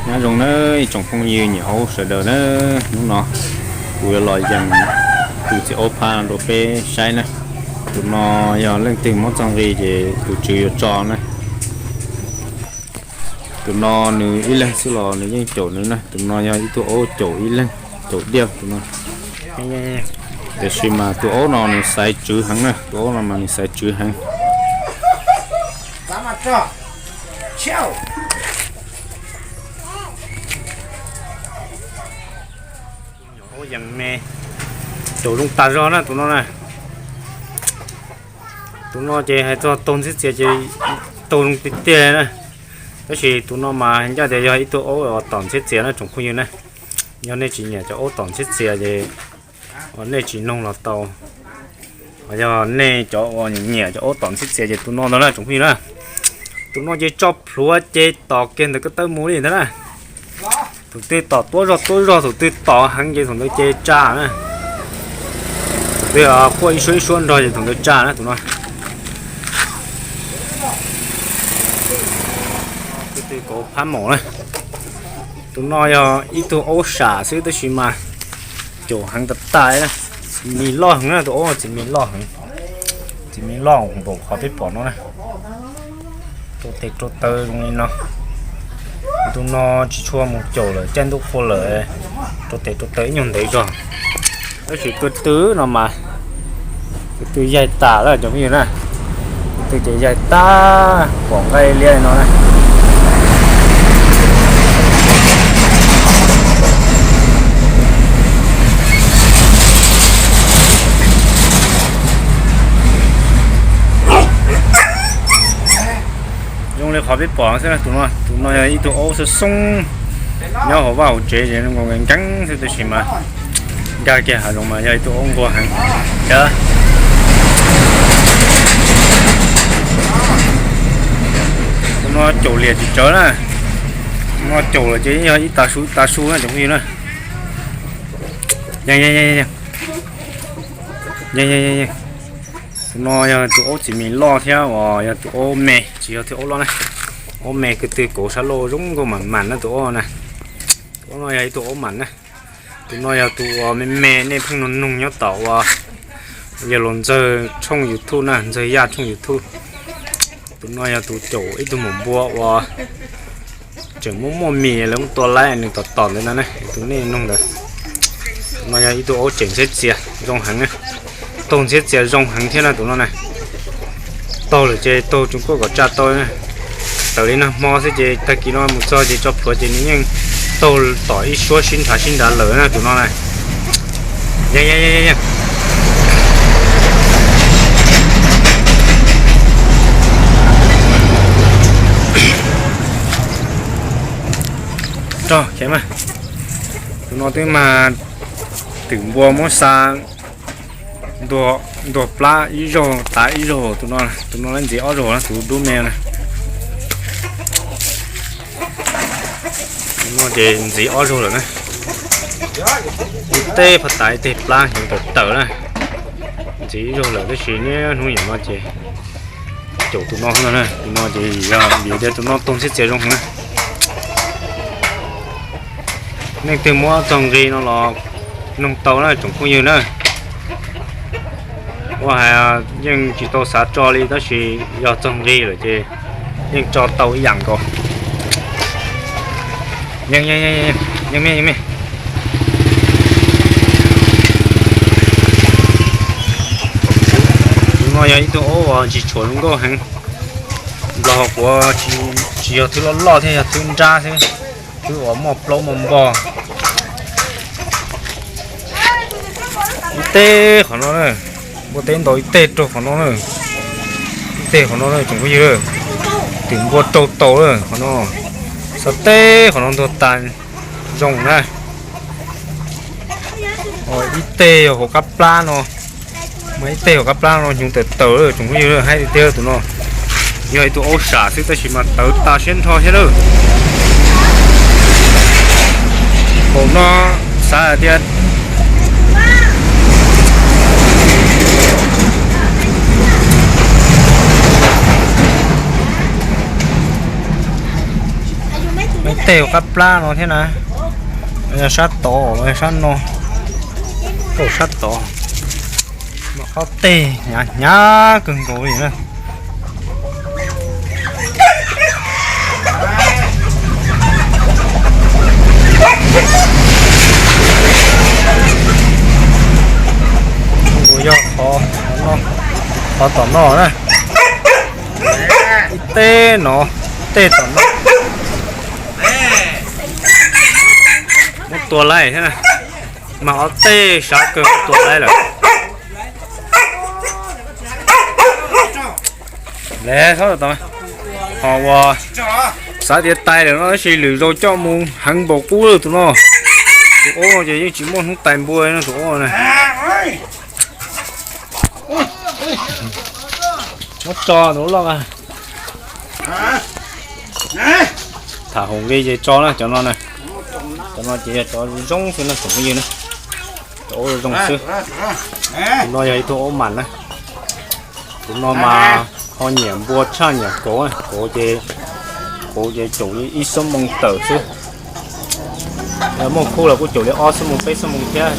Nyob zoo nawb ib tsoom phooj ywg nyiam aub sawv daws na, hnub no kuv yuav los yees tus txiv aub phab no rau peb saib na. Tus no yog leej twg muab txog nqi ces tus tswv yuav tso na. Tus no nws ib leeg xwb los nws yeej caum nws na, tus no yog ib tug aub caum ib leeg, caum diaj tus no. Tiam sis mas tus aub no nws xaiv tswv heev na, tus aub no mas nws xaiv tswv heev. Aub yees me, caum zoo tas zog na tus no na. Tus no ces hais txog taug ntxhiab txias ces taug zoo tiag tiag na. Tab sis tus no mas ncaj tias yog ib tug aub uas tom ntxhiab txias na tsoom phooj ywg na. Yog nej tsis nyiam cov aub tom ntxhiab txias ces, uas nej tsis noog los tau. Yog nej cov uas nyiam cov aub tom ntxhiab txias ces tus no ntag na tsoom phooj ywg na. Tus no ces tso plhuav ces tom kiag ntawm ko taw mus li ntag na. Thaum twg tom tuab zog tuab zog, thaum twg tom heev ces thaum ntawd ces tsa na. Thaum twg quaj ib suab ib suab nrog ces thaum ntawd tsa na tus no. Tus twg kauv phab maum na. Tus no yog ib tug aub sam xwb tab sis mas caum heev tas tas na. Txiv mis loj heev na, tus aub txiv mis loj heev. Txiv mis loj npaum qhov peb pom no na. Rau tes rau taw zoo li no. Tus no tsis tshua mus caum lawm, caij ntuj qhua lawm, rau tes rau taw ib nyuag ntev zog. Tab sis ko tw no mas, ko tw yaig tas lawm cov phooj ywg na. Ko tw ces yaig tag pom nqaij liab li no na. Zoo li qhov peb pom xwb, tus no, tus no yog ib tug aub xoob xoob nyob hauv vaj hauv tsev ces zoo nkaus nkees xwb tab sis mas nkag kiag hav zoov mas yog ib tug aub nquag heev. Tus no caum liam tsis tsawv na, tus no caum lawm ces yog ib tag su ib tag su na cov phooj ywg na. Tus no yog tus aub txiv mis loj thiab uas yog tus aub me, tsis yog tus aub loj na. Aub me ko tw kauv sab laj zoo nkauj mam mam na tus aub na. Tus aub no yog ib tug aub mam na. Tus no yog tus uas me me nej pheej nug nug nyob tom uas yog los ntxawg tshooj YouTube na, ntxawg Yaj tshooj YouTube. Tus no yog tus caum ib tug maum npua uas tseem muaj muaj mis lawv muab tua laib nws tom tom ntawd na, tus nej nug ntawd. Tus no yog ib tug aub tseem ntxhiab txias zoo heev, taug ntxhiab txias zoo heev thiab na tus no na. Taug lawm ces taug tsoos kuaj kom tsa tau. Tawm li nag hmo xwb ces tag kis no mus txog ces tso plhuav ces nws yeej taug tom ib suab sib nrhav sib nrhav lawm na tus no na. Rog, tus no twb mag twm npua muab xa ntuag plab ib zaug tav ib zaug, tus no, tus no lawv ntxiv ob zaug na, tus dub me na. Tus no ces ntxiv ob zaug lawm na. Ib teg phab tav ib teg plab hnyuv tawm tawm na. Ntxiv ib zaug lawm tab sis niaj hnub niam no ces caum tus no no na, tus no ces yog vim tias tus no taug ntxhiab txias zoo heev na. Leej twg muab txog nqi no los noog tau na tsoom phooj ywg na. Ua hais yeej tsis tau xav tso li tab sis yog txog nqi lawm ces yeej tso tau ib yam nkaus. Yeej, yeej me, yeej me. Tus no yog ib tug aub uas tsis tshua zoo nkauj heev. Nplaig quav tsis yog thwb loj loj thiab, yog thwb nrab xwb, thwb uas muaj plaub muaj npog. Ib teg qhov no na, npua teb ntaus ib teg raug qhov no na, ib teg qhov no na tsoom phooj ywg, twm npua raug tau na qhov no, xav teb qhov no ntuag tas zoo na. Ib teg yog hauv qab plab no, mas ib teg hauv qab plab no hnyuv tawm tawm tsoom phooj ywg, haib tiag tiag tus no. Yog ib tug aub sam xwb tab sis mas tawv tas siab nrho thiab lawm. Thaum no xav hais tias Tej qab plab no thiab na. Yog sab tod, sab no, kauj sab tod. Ob tej hnyav hnyav kawg nkaus li na. Kuv yog qhov tom no na. Ib teb no, tej tom no. Muab tua laib thiab, mas ob tej sab kawg tua laib lawm. Le, ho uas xav tias tais lawm no tab sis lwm zaus coj mus heev npaum qub lawm tus no. Tus ob ces yeej tsis muaj hnub tais npua no tus ob na. Muab tso tus loj. Tham hauv nqi ces tso na cov no na. Cov no ces yog cov zoo xwb na tsoom phooj ywg na. Cov aub zoo xwb. Tus no yog ib tug aub mas na. Tus no mas ho nyiam npua tshaj nyiam kauv, kauv ces, kauv ces caum li ib xuab moos tawm xwb. Yog muaj khub los kuj caum li ob xuab moos peb xuab moos thiab.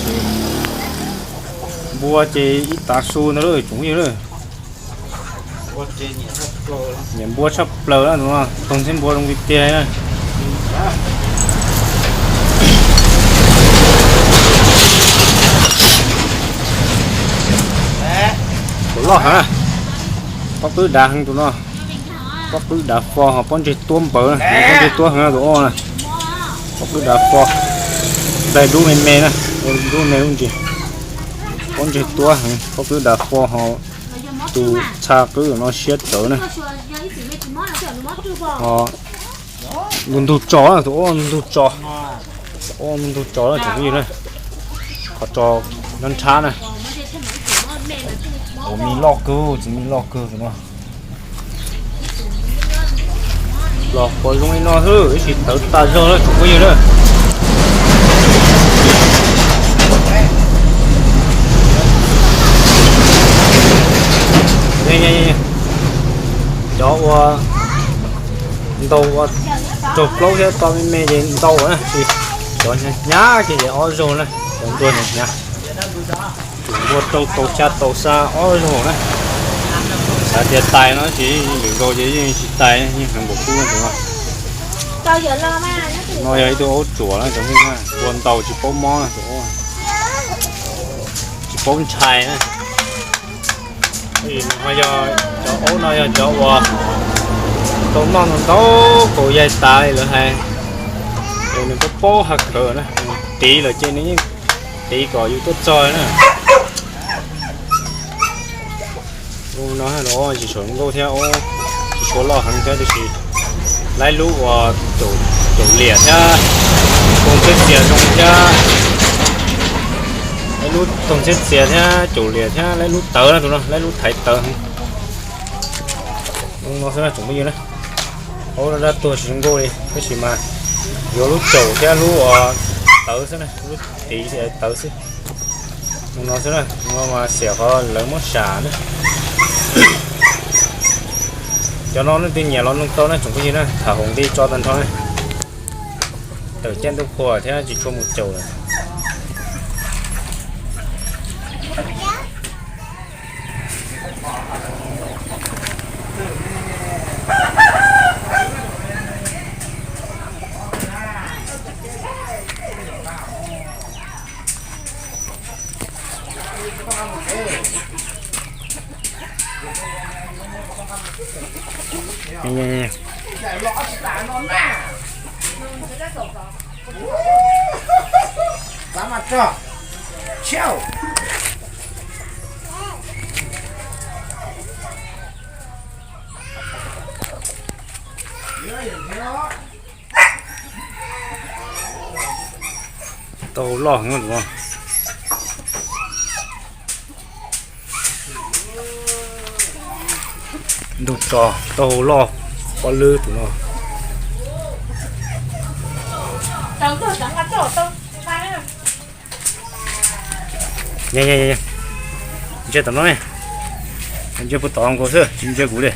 Npua ces ib tav su ntag tsoom phooj ywg na. Nyiam npua tshaj plaws na, tus no toog ntsej npua zoo tiag tiag na. Tus loj heev, pob qwb dav heev tus no. Pob qwb dav fo ho pob ntseg tuab npawv na, pob ntseg tuab heev tus ob na. Pob qwb dav fo, daim dub me me na, dub me lub ntsis. Pob ntseg tuab heev, pob qwb dav fo ho tus txha qwb no siab tawv na. Ho ntug ntug tso, tus ob ntug ntug tso, tus ob ntug ntug tso tsoom phooj ywg na. Qhov tso nrab nrab na. Ua me loj kawg, txiv me loj kawg tus no. Los qhuav zoo li no xwb, ib sim tawv tas zog lawm tsoom phooj ywg na. Cov ua ntaus ua raug plaub thiab to me me ces ntaus na, cov hnyav hnyav ces ob zaug na, cov ntuag hnyav hnyav. Tsum npua rau tau xya tau xya ob zaug na. Xav tias tais no tab sis lwm zaus ces yeej tsis tais, yeej heev npaum qub no. No yog ib tug aub tsuam na, ua ntaus tsis paub mob na, tsis paub ntshai na. Ho yog cov aub no yog cov uas tau noj ntau ntau kaus yaig tas li lawv hais, es nws paub paub haj kawg na, tiv lawm ces nws yeej tiv kom yus tuaj txog na. No tsis tshua nkauj thiab, tsis tshua loj heev thiab tiam sis laib lub uas caum liam thiab, tus txhiab txias zoo thiab, laib lub tus txhiab txias thiab caum liam thiab laib lub tawv na, tus no laib lub thaiv tawv heev. No xwb na tsoom phooj ywg na, aub dab tuag tsis zoo nkauj li tab sis mas yuav lub caum thiab lub uas tawv xwb na, lub tiv tawv xwb. No xwb na, no mas xiam qhov lawv muab sam na. Cov no leej twg nyiam los nug tau na tsoom phooj ywg na, tham hauv nqi tso tag nrho na. Tawm caij ntuj qhua thiab tsis tshua mus caum lawm. Tau loj heev tus no. Ntug tso, tau loj, pob lwb tus no. Ntsia tom no ne, ntsia puag tom nkaus xwb, tsis ntsia kuv li.